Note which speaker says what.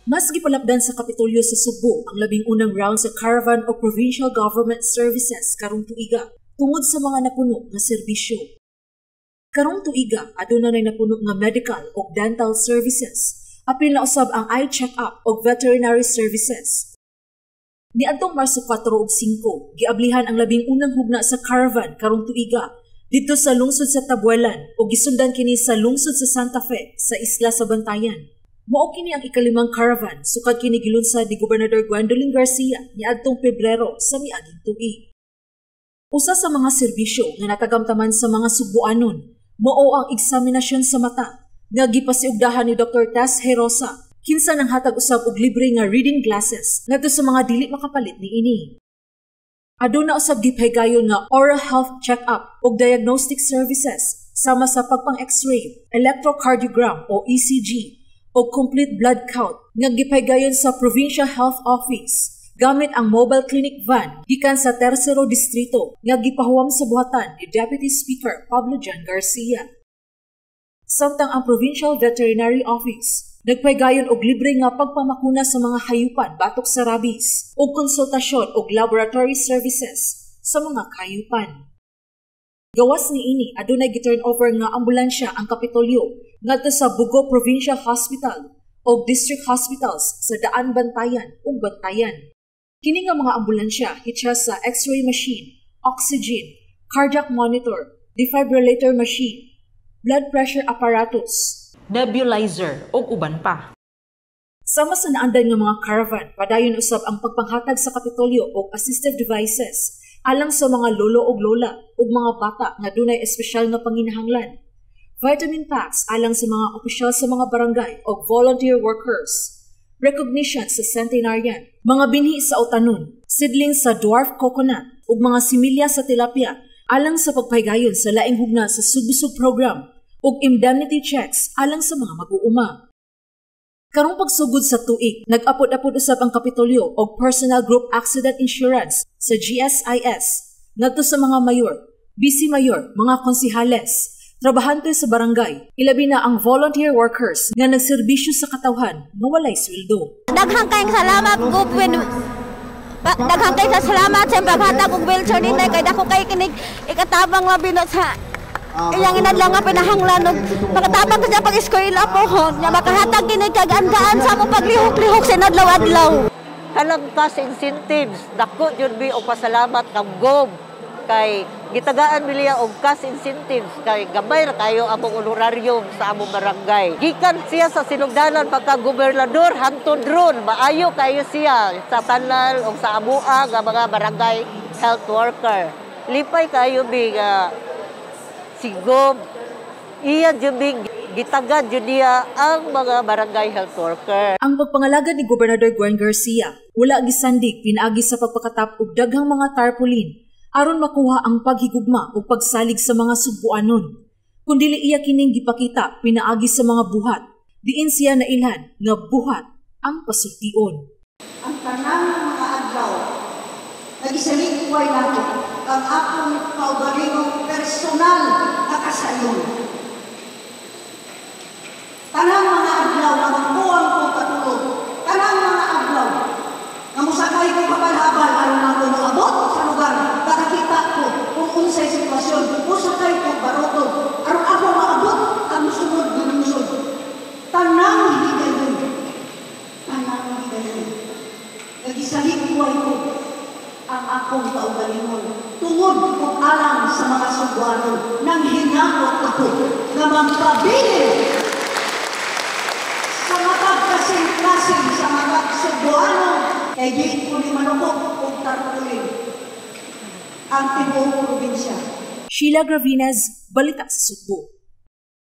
Speaker 1: Mas gipalapdan sa Kapitolyo sa Sugbo ang 11 round sa Caravan of Provincial Government Services karong tuiga tungod sa mga napuno nga serbisyo. Karong tuiga, aduna nay napuno nga medical ug dental services, apil na usab ang eye check-up ug veterinary services. Niadtong Marso 4 ug 5, giablihan ang 11 hugna sa caravan karong tuiga didto sa lungsod sa Tabuelan ug gisundan kini sa lungsod sa Santa Fe sa isla sa Bantayan. Mao kini ang ikalimang caravan sukad kini gilunsad ni Gobernador Gwendolyn Garcia niadtong Pebrero sa miaging tuig. Usa sa mga serbisyo nga natagamtaman sa mga Sugbuanon mao ang eksaminasyon sa mata nga gipasiugdahan ni Dr. Tess Herosa, kinsa nang hatag usab og libre nga reading glasses ngadto sa mga dili makapalit niini. Aduna usab gipahigayon nga oral health check-up ug diagnostic services sama sa pagpang X-ray, electrocardiogram o ECG o complete blood count nga gipahigayon sa Provincial Health Office gamit ang mobile clinic van gikan sa Tersero Distrito nga gipahuwam sa buhatan ni Deputy Speaker Pablo John Garcia. Samtang ang Provincial Veterinary Office nagpahigayon og libre nga pagpamakuna sa mga hayupan batok sa rabies ug konsultasyon og laboratory services sa mga kahayupan. Gawas niini, adunay gi-turn over nga ambulansya ang Kapitolyo ngadto sa Bogo Provincial Hospital ug district hospitals sa Daan Bantayan ug Bantayan. Kini nga mga ambulansya hitsa sa X-ray machine, oxygen, cardiac monitor, defibrillator machine, blood pressure apparatus,
Speaker 2: nebulizer ug uban pa.
Speaker 1: Sama sa naandan nga mga caravan, padayon usab ang pagpanghatag sa Kapitolyo og assistive devices alang sa mga lolo ug lola ug mga bata nga dunay espesyal nga panginahanglan. Vitamin packs alang sa mga opisyal sa mga barangay ug volunteer workers. Recognition sa centenarian, mga binhi sa utanon, seedlings sa dwarf coconut ug mga similya sa tilapia alang sa pagpahigayon sa laing hugna sa Sugbusog program ug indemnity checks alang sa mga mag-uuma. Karong pagsugod sa tuig, nag-apod-apod usab ang Kapitolyo og Personal Group Accident Insurance sa GSIS ngadto sa mga mayor, vice mayor, mga konsihales, trabahante sa barangay, ilabi na ang volunteer workers nga nagserbisyo sa katawhan nga walay sweldo.
Speaker 3: Daghang kayong salamat, Gov. Daghang kay sa salamat sa paghatag og wheelchair ni kay dako kay kinig ikatabang labi na sa iyang inadlaw nga pinahanglan og makatabang ko siya pag-eskwela po nya makahatag kini kagaan-gaan sa among paglihok-lihok sa inadlaw-adlaw.
Speaker 4: Kanang cash incentives, dako jud mi og pasalamat kang Gov kay gitagaan mi niya og cash incentives kay gamay ra kayo among honorarium sa among barangay. Gikan siya sa sinugdanan pagka gobernador hangtod ron, maayo kayo siya sa tanan og sa amoa nga mga barangay health worker. Lipay kayo mi nga si Gov iya jud gitagad jud niya ang mga barangay health worker.
Speaker 1: Ang pagpangalagad ni Gobernador Gwen Garcia wala gisandig pinaagi sa pagpakatap og daghang mga tarpaulin aron makuha ang paghigugma ug pagsalig sa mga Sugbuanon. Kun dili iya kining gipakita pinaagi sa mga buhat, diin siya nailhan nga buhat ang pasultion.
Speaker 5: Ang tanang mga adlaw, nagisalikway nato ang akong kaugalingong personal na kasayon. Tanang mga adlaw na magkuwang ko katulog, tanang mga adlaw nga mosakay ko habal-habal aron ako moabot sa lugar, makakita ko kung unsay sitwasyon, mosakay ko baroto aron ako maabot ang sunod nga lungsod. Tanang higayon, tanang higayon, nagisalikway ko ang akong kaugalingon tungod ug alang sa mga Sugbuanon. Nang hinakot ako nga magpabilin sa matag kasing-kasing sa mga Sugbuanon kay di ko ni manukop og tarpaulin ang tibuok probinsya.
Speaker 1: Sheila Gravinez, Balita sa Sugbo.